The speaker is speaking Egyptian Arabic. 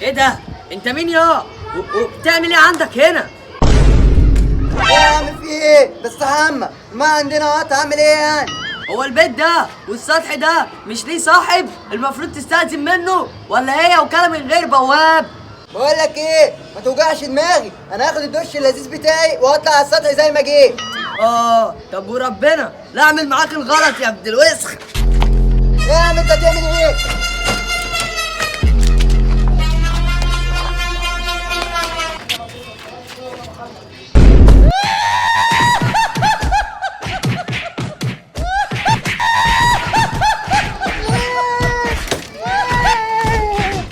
ايه ده؟ انت مين يا؟ وبتعمل ايه عندك هنا؟ ايه يا عم في ايه؟ بستحمى، ما عندنا وقت، اعمل ايه يعني؟ هو البيت ده والسطح ده مش ليه صاحب؟ المفروض تستأذن منه ولا هي وكالة من غير بواب؟ بقول لك ايه، ما توجعش دماغي، انا هاخد الدش اللذيذ بتاعي واطلع على السطح زي ما جيت. اه طب وربنا لا اعمل معاك الغلط يا ابن الوسخ. ايه يا عم انت هتعمل ايه؟